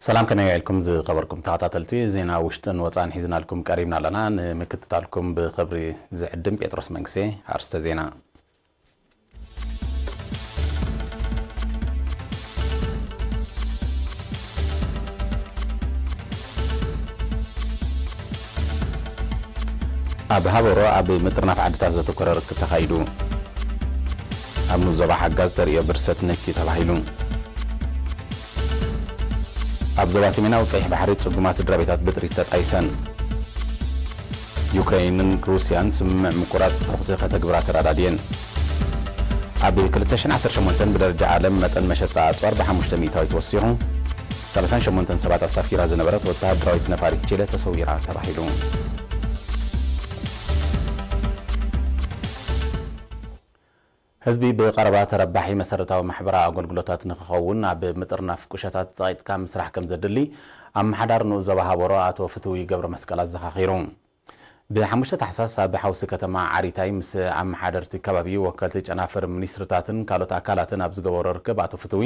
ሰላም ከመይ ውዒልኩም ዝኸበርኩም ተኸታተልቲ፣ ዜና ውሽጥን ወጻእን ሒዝናልኩም ቀሪብና ኣለና። ንምክትታልኩም ብኽብሪ ዝዕድም ጴጥሮስ መንግስቴ። ኣርስተ ዜና። ኣብ ሃበሮ ኣብ ምጥርናፍ ዓድታት ዘተኮረ ርክብ ተኻይዱ። ኣብ ንኡስ ዞባ ሓጋዝ ተርእዮ ብርሰት ነኪ ተባሂሉ። ኣብ ዞባ ሰሜናዊ ቀይሕ ባሕሪ ጽጉማት ስድራ ቤታት ብጥሪት ተጣይሰን። ዩክረይንን ሩስያን ስምምዕ ምቁራጽ ተኹሲ ከተግብራ ተረዳድየን። ኣብ ክልተ ሽሕን ዓሰርተ ሸሞንተን ብደረጃ ዓለም መጠን መሸጣ ኣጽዋር ብሓሙሽተ ሚእታዊት ወሲኹ። ሰላሳን ሸሞንተን ሰባት ኣሳፊራ ዝነበረት ወተሃደራዊት ነፋሪት ቺለ ተሰዊራ ተባሂሉ። ህዝቢ ብቐረባ ተረባሒ መሰረታዊ ማሕበራዊ ኣገልግሎታት ንክኸውን ኣብ ምጥርናፍ ቁሸታት ጸቒጥካ ምስራሕ ከም ዘድሊ ኣመሓዳሪ ንኡስ ዞባ ሃበሮ ኣቶ ፍትዊ ገብረ መስቀል ኣዘኻኺሩ። ብሓሙሽተ ታሕሳስ ኣብ ሓውሲ ከተማ ዓሪታይ ምስ ኣመሓደርቲ ከባቢ፣ ወከልቲ ጨናፍር ሚኒስትርታትን ካልኦት ኣካላትን ኣብ ዝገበሮ ርክብ ኣቶ ፍትዊ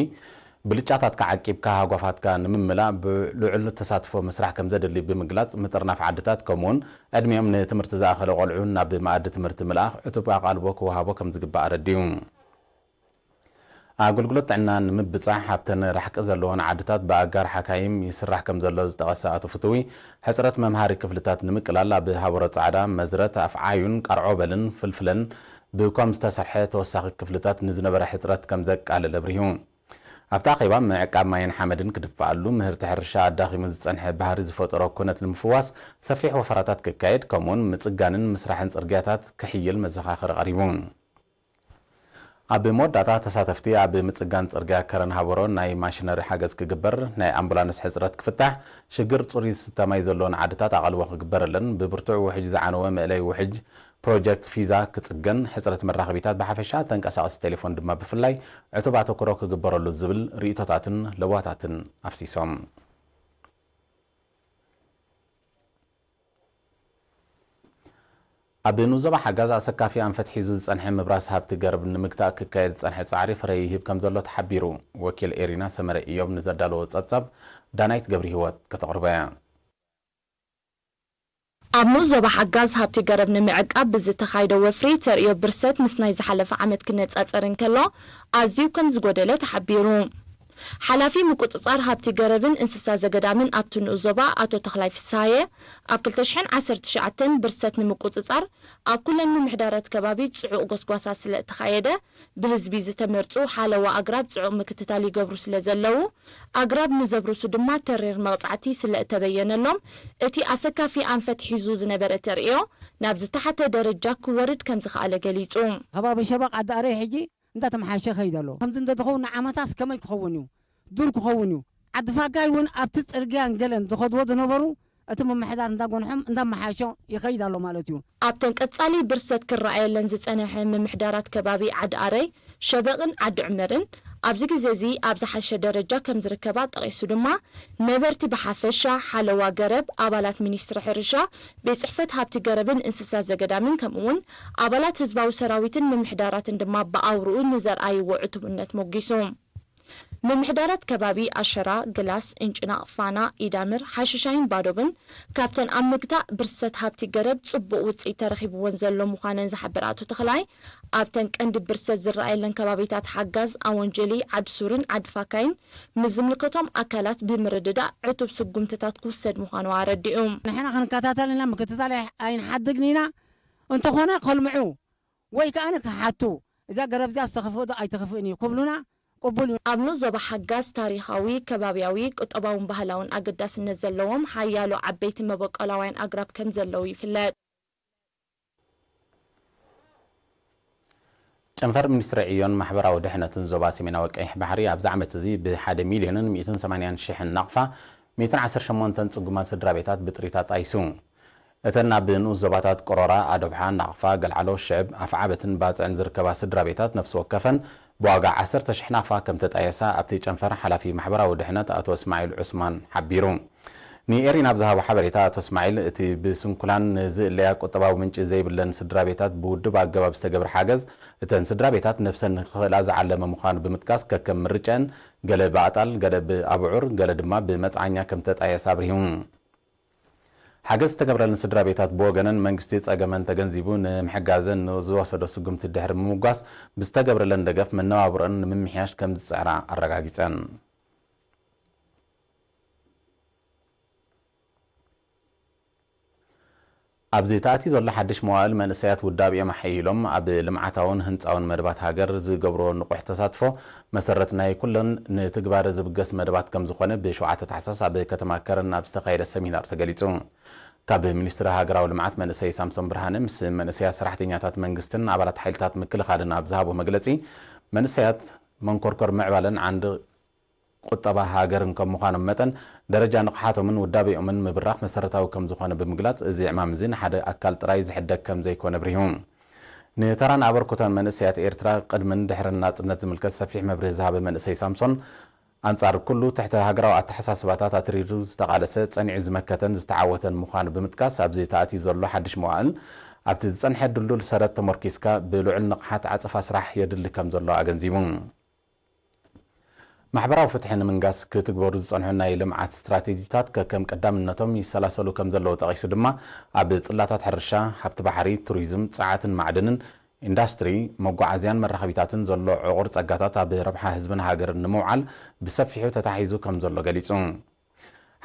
ብልጫታትካ ዓቂብካ ሃጓፋትካ ንምምላእ ብልዑል ተሳትፎ ምስራሕ ከም ዘድሊ ብምግላጽ፣ ምጥርናፍ ዓድታት ከምኡውን ዕድሚኦም ንትምህርቲ ዝኣኸለ ቆልዑ ናብ መኣዲ ትምህርቲ ምልኣኽ ዕቱብ ኣቓልቦ ክወሃቦ ከም ዝግባእ ኣረዲኡ። ኣገልግሎት ጥዕና ንምብጻሕ ኣብተን ራሕቂ ዘለዎን ዓድታት ብኣጋር ሓካይም ይስራሕ ከም ዘሎ ዝጠቐሰ ኣቶ ፍትዊ፣ ሕጽረት መምሃሪ ክፍልታት ንምቅላል ኣብ ሃበሮ ጻዕዳ፣ መዝረት፣ ኣፍዓዩን ቃርዖበልን ፍልፍለን ብኮም ዝተሰርሐ ተወሳኺ ክፍልታት ንዝነበረ ሕጽረት ከም ዘቃልል ኣብሪሁ። ኣብቲ ኣኼባ ምዕቃብ ማይን ሓመድን ክድፋኣሉ፣ ምህርቲ ሕርሻ ኣዳኺሙ ዝጸንሐ ባህሪ ዝፈጠሮ ኩነት ንምፍዋስ ሰፊሕ ወፈራታት ክካየድ፣ ከምኡውን ምጽጋንን ምስራሕን ጽርግያታት ክሕይል መዘኻኸሪ ቀሪቡ። ኣብ መወዳእታ ተሳተፍቲ ኣብ ምጽጋን ጽርግያ ከረን ሃበሮ ናይ ማሽነሪ ሓገዝ ክግበር፣ ናይ ኣምቡላንስ ሕጽረት ክፍታሕ፣ ሽግር ጽሩይ ዝስተ ማይ ዘለወን ዓድታት ኣቓልቦ ክግበረለን፣ ብብርቱዕ ውሕጅ ዝዓነወ መእለይ ውሕጅ ፕሮጀክት ፊዛ ክጽገን፣ ሕጽረት መራኸቢታት ብሓፈሻ ተንቀሳቐሲ ቴሌፎን ድማ ብፍላይ ዕቱብ ኣተኩሮ ክግበረሉ ዝብል ርእይቶታትን ለዋታትን ኣፍሲሶም። ኣብ ንኡስ ዞባ ሓጋዝ ኣሰካፊ ኣንፈት ሒዙ ዝጸንሐ ምብራስ ሃብቲ ገረብ ንምግታእ ክካየድ ዝጸንሐ ጻዕሪ ፍረ ይህብ ከም ዘሎ ተሓቢሩ። ወኪል ኤሪና ሰመረ ኢዮብ ንዘዳለዎ ጸብጻብ ዳናይት ገብረ ህይወት ከተቕርቦ እያ። ኣብ ንኡስ ዞባ ሓጋዝ ሃብቲ ገረብ ንምዕቃብ ብዝተኻየደ ወፍሪ ተርእዮ ብርሰት ምስ ናይ ዝሓለፈ ዓመት ክነጻጸር እንከሎ ኣዝዩ ከም ዝጎደለ ተሓቢሩ። ሓላፊ ምቁጽጻር ሃብቲ ገረብን እንስሳ ዘገዳምን ኣብቲ ንኡስ ዞባ ኣቶ ተኽላይ ፍስሃየ፣ ኣብ ክልተ ሽሕን ዓሰርተ ትሽዓተን ብርሰት ንምቁጽጻር ኣብ ኩለን ምምሕዳራት ከባቢ ጽዑቕ ጎስጓሳ ስለ እተኻየደ፣ ብህዝቢ ዝተመርጹ ሓለዋ ኣግራብ ጽዑቕ ምክትታል ይገብሩ ስለ ዘለዉ፣ ኣግራብ ንዘብርሱ ድማ ተሪር መቕጻዕቲ ስለ እተበየነሎም፣ እቲ ኣሰካፊ ኣንፈት ሒዙ ዝነበረ ተርእዮ ናብ ዝተሓተ ደረጃ ክወርድ ከም ዝኸኣለ ገሊጹ። ከባቢ ሸበቕ ዓዲ ኣረይ ሕጂ እንዳተመሓየሸ ይኸይድ ኣሎ። ከምዚ እንተዝኸውን ንዓመታስ ከመይ ክኸውን እዩ? ዱር ክኸውን እዩ። ዓዲ ፋጋይ እውን ኣብቲ ጽርግያን ገለን ዝኸድዎ ዝነበሩ እቲ ምምሕዳር እንዳጎንሖም እንዳመሓየሾ ይኸይድ ኣሎ ማለት እዩ። ኣብተን ቀጻሊ ብርሰት ክረኣየለን ዝጸንሐ ምምሕዳራት ከባቢ ዓዲ ኣረይ፣ ሸበቕን ዓዲ ዑመርን ኣብዚ ግዜ እዚ ኣብ ዝሓሸ ደረጃ ከም ዝርከባ ጠቒሱ ድማ፣ ነበርቲ ብሓፈሻ፣ ሓለዋ ገረብ፣ ኣባላት ሚኒስትሪ ሕርሻ፣ ቤት ጽሕፈት ሃብቲ ገረብን እንስሳ ዘገዳምን ከምኡውን ኣባላት ህዝባዊ ሰራዊትን ምምሕዳራትን ድማ ብኣውርኡ ንዘርኣይዎ ዕቱብነት ሞጊሱ። ምምሕዳራት ከባቢ ኣሸራ፣ ግላስ፣ እንጭናቕ፣ ፋና፣ ኢዳምር፣ ሓሽሻይን ባዶብን ካብተን ኣብ ምግታእ ብርሰት ሃብቲ ገረብ ጽቡቕ ውጽኢት ተረኺብወን ዘሎ ምዃነን ዝሓበረ ኣቶ ተኽላይ፣ ኣብተን ቀንዲ ብርሰት ዝረኣየለን ከባቢታት ሓጋዝ፣ ኣወንጀሊ፣ ዓዲ ሱርን ዓዲ ፋካይን ምስ ዝምልከቶም ኣካላት ብምርድዳእ ዕቱብ ስጉምትታት ክውሰድ ምዃኑ ኣረዲኡ። ንሕና ክንከታተል ኢና፣ ምክትታል ኣይ-፣ ኣይንሓድግን ኢና። እንተኾነ ከልምዑ ወይ ከኣ ክሓቱ፣ እዛ ገረብ እዚኣ ዝተኸፍኦ ዶ ኣይተኸፍእን እዩ ክብሉና ቅቡል እዩ። ኣብ ንኡስ ዞባ ሓጋዝ ታሪኻዊ፣ ከባብያዊ፣ ቁጠባውን ባህላውን ኣገዳስነት ዘለዎም ሓያሎ ዓበይቲ መበቆላውያን ኣግራብ ከም ዘለዉ ይፍለጥ። ጨንፈር ሚኒስትሪ ዕዮን ማሕበራዊ ድሕነትን ዞባ ሰሜናዊ ቀይሕ ባሕሪ ኣብዚ ዓመት እዚ ብሓደ ሚልዮንን ሚእትን ሰማንያን ሽሕን ናቕፋ ሚእትን ዓሰርተ ሸሞንተን ጽጉማት ስድራ ቤታት ብጥሪት ኣጣይሱ። እተን ኣብ ንኡስ ዞባታት ቆሮራ፣ ኣዶብሓ፣ ናቕፋ፣ ገልዓሎ፣ ሽዕብ፣ ኣፍዓበትን ባጽዕን ዝርከባ ስድራ ቤታት ነፍሲ ወከፈን ብዋጋ ዓሰርተ ሽሕ ናቕፋ ከም ተጣየሳ ኣብቲ ጨንፈር ሓላፊ ማሕበራዊ ድሕነት ኣቶ እስማዒል ዑስማን ሓቢሩ። ንኤሪና ኣብ ዝሃቦ ሓበሬታ፣ ኣቶ እስማዒል፣ እቲ ብስንኩላን ንዝእለያ ቁጠባዊ ምንጪ ዘይብለን ስድራ ቤታት ብውድብ ኣገባብ ዝተገብረ ሓገዝ፣ እተን ስድራ ቤታት ነብሰን ንክኽእላ ዝዓለመ ምዃኑ ብምጥቃስ፣ ከከም ምርጨን፣ ገለ ብኣጣል፣ ገለ ብኣብዑር፣ ገለ ድማ ብመጽዓኛ ከም ተጣየሳ ኣብሪሁ። ሓገዝ ዝተገብረለን ስድራ ቤታት ብወገነን፣ መንግስቲ ጸገመን ተገንዚቡ ንምሕጋዘን ንዝወሰዶ ስጉምቲ ድሕሪ ምምጓስ፣ ብዝተገብረለን ደገፍ መነባብሮን ንምምሕያሽ ከም ዝጽዕራ ኣረጋጊጸን። ኣብዚ ተኣትዩ ዘሎ ሓድሽ መዋእል፣ መንእሰያት ውዳቤኦም ኣሐይሎም ኣብ ልምዓታውን ህንጻውን መደባት ሃገር ዝገብርዎ ንቑሕ ተሳትፎ መሰረት ናይ ኩለን ንትግባረ ዝብገስ መደባት ከም ዝኾነ ብሸውዓተ ታሕሳስ ኣብ ከተማ ከረን ኣብ ዝተኻየደ ሰሚናር ተገሊጹ። ካብ ሚኒስትሪ ሃገራዊ ልምዓት መንእሰይ ሳምሶን ብርሃነ ምስ መንእሰያት ሰራሕተኛታት መንግስትን ኣባላት ሓይልታት ምክልኻልን ኣብ ዝሃቦ መግለጺ፣ መንእሰያት መንኮርኮር ምዕባለን ዓንዲ ቁጠባ ሃገርን ከም ምዃኖም መጠን፣ ደረጃ ንቕሓቶምን ውዳቤኦምን ምብራኽ መሰረታዊ ከም ዝኾነ ብምግላጽ፣ እዚ ዕማም እዚ ንሓደ ኣካል ጥራይ ዝሕደግ ከም ዘይኮነ ኣብሪሁ። ንተራን ኣበርክቶን መንእሰያት ኤርትራ ቅድምን ድሕርን ናጽነት ዝምልከት ሰፊሕ መብርሂ ዝሃበ መንእሰይ ሳምሶን፣ ኣንጻር ኩሉ ትሕተ ሃገራዊ ኣተሓሳስባታት ኣትሪሩ ዝተቓለሰ፣ ጸኒዑ ዝመከተን ዝተዓወተን ምዃኑ ብምጥቃስ፣ ኣብዚ ተኣትዩ ዘሎ ሓድሽ መዋእል፣ ኣብቲ ዝጸንሐ ድልዱል ሰረት ተመርኪስካ፣ ብልዑል ንቕሓት ዓጸፋ ስራሕ የድሊ ከም ዘሎ ኣገንዚቡ። ማሕበራዊ ፍትሒ ንምንጋስ ክትግበሩ ዝጸንሑ ናይ ልምዓት ስትራቴጂታት ከከም ቀዳምነቶም ይሰላሰሉ ከም ዘለዉ ጠቒሱ ድማ፣ ኣብ ጽላታት ሕርሻ፣ ሃብቲ ባሕሪ፣ ቱሪዝም፣ ጸዓትን ማዕድንን፣ ኢንዳስትሪ፣ መጓዓዝያን መራኸቢታትን ዘሎ ዕቑር ጸጋታት ኣብ ረብሓ ህዝብን ሃገርን ንምውዓል ብሰፊሑ ተታሒዙ ከም ዘሎ ገሊጹ።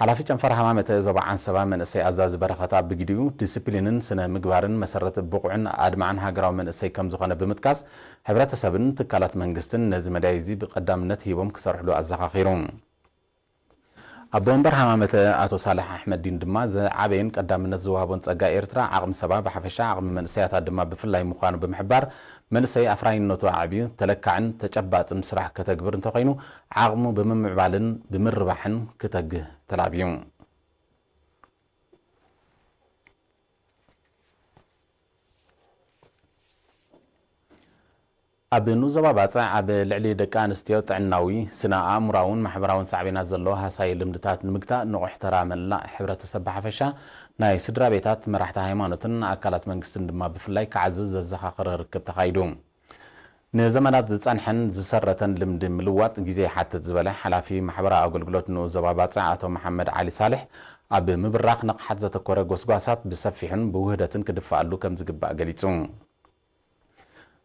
ሓላፊ ጨንፈር ሃማመተ ዞባ ዓንሰባ መንእሰይ ኣዛዚ በረኸት ኣብ ብግዲኡ፣ ዲስፕሊንን ስነ ምግባርን መሰረት ብቑዕን ኣድማዕን ሃገራዊ መንእሰይ ከም ዝኾነ ብምጥቃስ፣ ሕብረተሰብን ትካላት መንግስትን ነዚ መዳይ እዚ ብቐዳምነት ሂቦም ክሰርሕሉ ኣዘኻኺሩ። ኣቦ ወንበር ሃማመተ ኣቶ ሳልሕ ኣሕመዲን ድማ፣ ዝዓበየን ቀዳምነት ዝወሃቦን ጸጋ ኤርትራ ዓቕሚ ሰባ ብሓፈሻ፣ ዓቕሚ መንእሰያታ ድማ ብፍላይ ምዃኑ ብምሕባር፣ መንእሰይ ኣፍራይነቱ ኣዕብዩ ተለካዕን ተጨባጥን ስራሕ ከተግብር እንተኾይኑ፣ ዓቕሙ ብምምዕባልን ብምርባሕን ክተግህ ተላብዩ። ኣብ ንኡስ ዞባ ባጽዕ ኣብ ልዕሊ ደቂ ኣንስትዮ ጥዕናዊ፣ ስነ ኣእምራውን ማሕበራውን ሳዕቤናት ዘለዎ ሃሳዪ ልምድታት ንምግታእ ንቑሕ ተራ መላእ ሕብረተሰብ ብሓፈሻ፣ ናይ ስድራ ቤታት፣ መራሕቲ ሃይማኖትን ኣካላት መንግስትን ድማ ብፍላይ ክዓዝዝ ዘዘኻኽር ርክብ ተኻይዱ። ንዘመናት ዝጸንሐን ዝሰረተን ልምዲ ምልዋጥ ግዜ ይሓትት ዝበለ ሓላፊ ማሕበራዊ ኣገልግሎት ንኡስ ዞባ ባጽዕ ኣቶ መሓመድ ዓሊ ሳልሕ፣ ኣብ ምብራኽ ንቕሓት ዘተኮረ ጎስጓሳት ብሰፊሑን ብውህደትን ክድፋኣሉ ከም ዝግባእ ገሊጹ።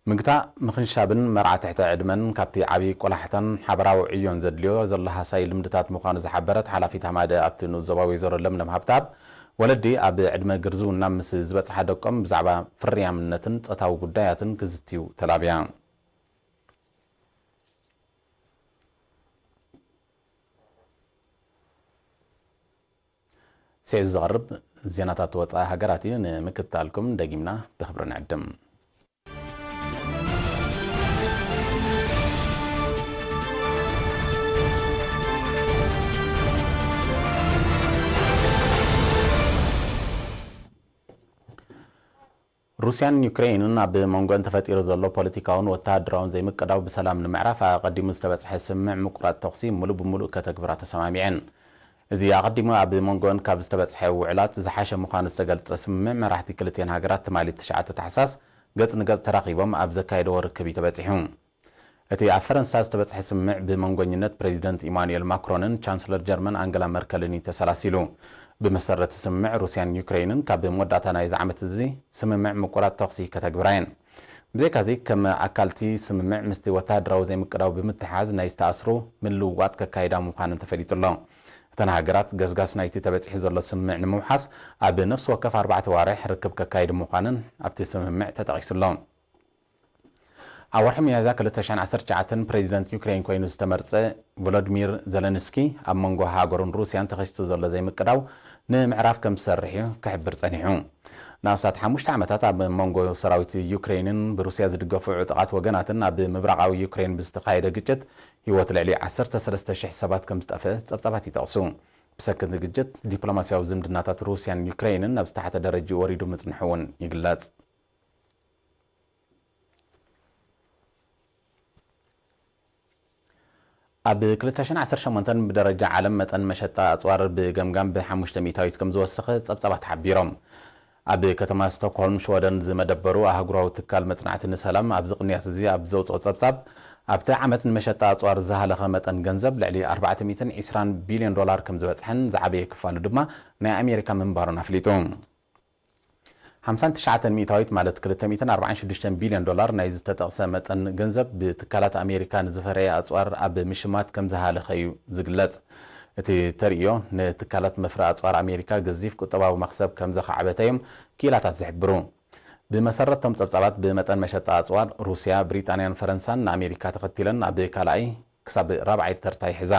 ምግታእ፣ ምኽንሻብን መርዓ ትሕተ ዕድመን ካብቲ ዓብዪ ቆላሕታን ሓበራዊ ዕዮን ዘድልዮ ዘሎ ሃሳዪ ልምድታት ምዃኑ ዝሓበረት ሓላፊት ሃማደ ኣብቲ ንኡስ ዞባ ወይዘሮ ለምለም ሃብተኣብ፣ ወለዲ ኣብ ዕድመ ግርዝውና ምስ ዝበጽሓ ደቆም ብዛዕባ ፍርያምነትን ጾታዊ ጉዳያትን ክዝትዩ ተላብያ። ስዒቡ ዝቐርብ ዜናታት ወጻኢ ሃገራት እዩ። ንምክትታልኩም ደጊምና ብኽብሪ ንዕድም። ሩስያን ዩክሬንን ኣብ መንጎን ተፈጢሩ ዘሎ ፖለቲካውን ወተሃደራውን ዘይምቅዳው ብሰላም ንምዕራፍ ኣቐዲሙ ዝተበጽሐ ስምምዕ ምቁራጽ ተኹሲ ምሉእ ብምሉእ ከተግብራ ተሰማሚዐን። እዚ ኣቐዲሙ ኣብ መንጎን ካብ ዝተበጽሐ ውዕላት ዝሓሸ ምዃኑ ዝተገልጸ ስምምዕ፣ መራሕቲ ክልቲአን ሃገራት ትማሊ ትሽዓተ ታሕሳስ ገጽ ንገጽ ተራኺቦም ኣብ ዘካየድዎ ርክብ እዩ ተበጺሑ። እቲ ኣብ ፈረንሳ ዝተበጽሐ ስምምዕ ብመንጎኝነት ፕሬዚደንት ኢማኑኤል ማክሮንን ቻንስለር ጀርመን ኣንገላ መርከልን እዩ ተሰላሲሉ። ብመሰረት ስምምዕ፣ ሩስያን ዩክሬንን ካብ መወዳእታ ናይዚ ዓመት እዚ ስምምዕ ምቁራጽ ተኹሲ ከተግብራ እየን። ብዘይካዚ፣ ከም ኣካልቲ ስምምዕ ምስቲ ወተሃደራዊ ዘይምቅዳው ብምትሓዝ ናይ ዝተኣስሩ ምልውዋጥ ከካይዳ ምዃነን ተፈሊጡ ኣሎ። እተን ሃገራት ገስጋስ ናይቲ ተበጺሑ ዘሎ ስምምዕ ንምውሓስ ኣብ ነፍሲ ወከፍ ኣርባዕተ ዋርሕ ርክብ ከካይድ ምዃነን ኣብቲ ስምምዕ ተጠቒሱ ኣሎ። ኣብ ወርሒ ሚያዝያ ክልተ ሽሕን ዓሰርተ ትሽዓተን ፕሬዚደንት ዩክሬን ኮይኑ ዝተመርጸ ቮሎዲሚር ዘለንስኪ፣ ኣብ መንጎ ሃገሩን ሩስያን ተኸሲቱ ዘሎ ዘይምቅዳው ንምዕራፍ ከም ዝሰርሕ እዩ ክሕብር ጸኒሑ። ንኣስታት ሓሙሽተ ዓመታት ኣብ መንጎ ሰራዊት ዩክሬንን ብሩስያ ዝድገፉ ዕጡቓት ወገናትን ኣብ ምብራቓዊ ዩክሬን ብዝተኻየደ ግጭት ህይወት ልዕሊ ዓሰርተ ሰለስተ ሽሕ ሰባት ከም ዝጠፍአ ጸብጻባት ይጠቕሱ። ብሰንኪ እቲ ግጭት፣ ዲፕሎማስያዊ ዝምድናታት ሩስያን ዩክሬንን ናብ ዝተሓተ ደረጃ ወሪዱ ምጽንሑ እውን ይግለጽ። ኣብ ክልተ ሽሕን ዓሰርተ ሸሞንተን ብደረጃ ዓለም መጠን መሸጣ ኣጽዋር ብገምጋም ብ5% ከም ዝወሰኸ ጸብጻባት ሓቢሮም። ኣብ ከተማ ስቶክሆልም ሽወደን ዝመደበሩ ኣህጉራዊ ትካል መጽናዕቲ ንሰላም ኣብዚ ቅንያት እዚ ኣብ ዘውጽኦ ጸብጻብ፣ ኣብቲ ዓመት ንመሸጣ ኣጽዋር ዝሃለኸ መጠን ገንዘብ ልዕሊ ኣርባዕተ ሚእትን ዕስራን ቢልዮን ዶላር ከም ዝበጽሐን ዝዓበየ ክፋሉ ድማ ናይ ኣሜሪካ ምንባሩን ኣፍሊጡ። ሓምሳን ትሽዓተን ሚእታዊት ማለት ክልተ ሚእትን ኣርባዓን ሽዱሽተን ቢልዮን ዶላር ናይ ዝተጠቕሰ መጠን ገንዘብ ብትካላት ኣሜሪካ ንዝፈረየ ኣጽዋር ኣብ ምሽማት ከም ዝሃለኸ እዩ ዝግለጽ። እቲ ተርእዮ ንትካላት መፍረ ኣጽዋር ኣሜሪካ ገዚፍ ቁጠባዊ መኽሰብ ከም ዘኻዕበተ እዮም ክኢላታት ዝሕብሩ። ብመሰረት እቶም ጸብጻባት ብመጠን መሸጣ ኣጽዋር ሩስያ፣ ብሪጣንያን ፈረንሳን ንኣሜሪካ ተኸቲለን ኣብ ካልኣይ ክሳብ ራብዓይ ተርታ ይሕዛ።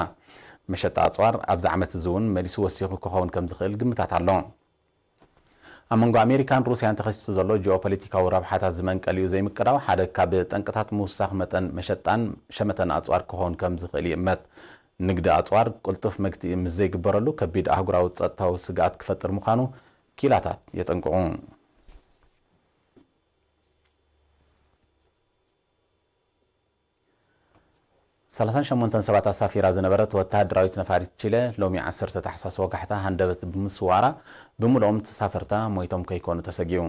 መሸጣ ኣጽዋር ኣብዚ ዓመት እዚ እውን መሊሱ ወሲኹ ክኸውን ከም ዝኽእል ግምታት ኣሎ። ኣብ መንጎ ኣሜሪካን ሩስያን ተኸሲቱ ዘሎ ጂኦፖለቲካዊ ረብሓታት ዝመንቀሊኡ ዘይምቅዳው ሓደ ካብ ጠንቅታት ምውሳኽ መጠን መሸጣን ሸመተን ኣጽዋር ክኸውን ከም ዝኽእል ይእመት። ንግዲ ኣጽዋር ቅልጡፍ መግትኢ ምስ ዘይግበረሉ ከቢድ ኣህጉራዊ ጸጥታዊ ስግኣት ክፈጥር ምዃኑ ኪላታት የጠንቅቑ። ሰላሳን ሸሞንተን ሰባት ኣሳፊራ ዝነበረት ወተሃደራዊት ነፋሪት ቺለ ሎሚ ዓሰርተ ታሕሳስ ወጋሕታ ሃንደበት ብምስዋራ ብምልኦም ተሳፈርታ ሞይቶም ከይኮኑ ተሰጊኡ።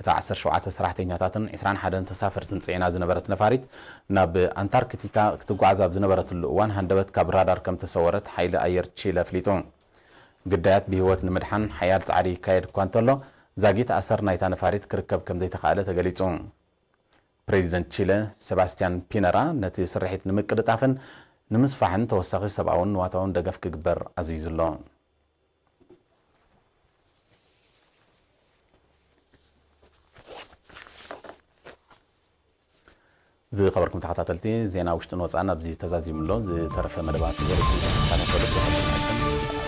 እታ ዓሰርተ ሸውዓተ ሰራሕተኛታትን ዕስራን ሓደን ተሳፈርትን ጽዒና ዝነበረት ነፋሪት ናብ ኣንታርክቲካ ክትጓዓዝ ኣብ ዝነበረትሉ እዋን ሃንደበት ካብ ራዳር ከም ተሰወረት ሓይሊ ኣየር ቺለ ኣፍሊጡ። ግዳያት ብህይወት ንምድሓን ሓያል ጻዕሪ ይካየድ እኳ እንተሎ፣ ዛጊት ኣሰር ናይታ ነፋሪት ክርከብ ከም ዘይተኻእለ ተገሊጹ። ፕሬዚደንት ቺለ ሴባስቲያን ፒነራ ነቲ ስርሒት ንምቅልጣፍን ንምስፋሕን ተወሳኺ ሰብኣውን ንዋታውን ደገፍ ክግበር ኣዚዙ ኣሎ። ዝኸበርኩም ተኸታተልቲ፣ ዜና ውሽጥን ወፃእን ኣብዚ ተዛዚሙ ኣሎ። ዝተረፈ መደባት ወሪድኩም ተኸታተሉ።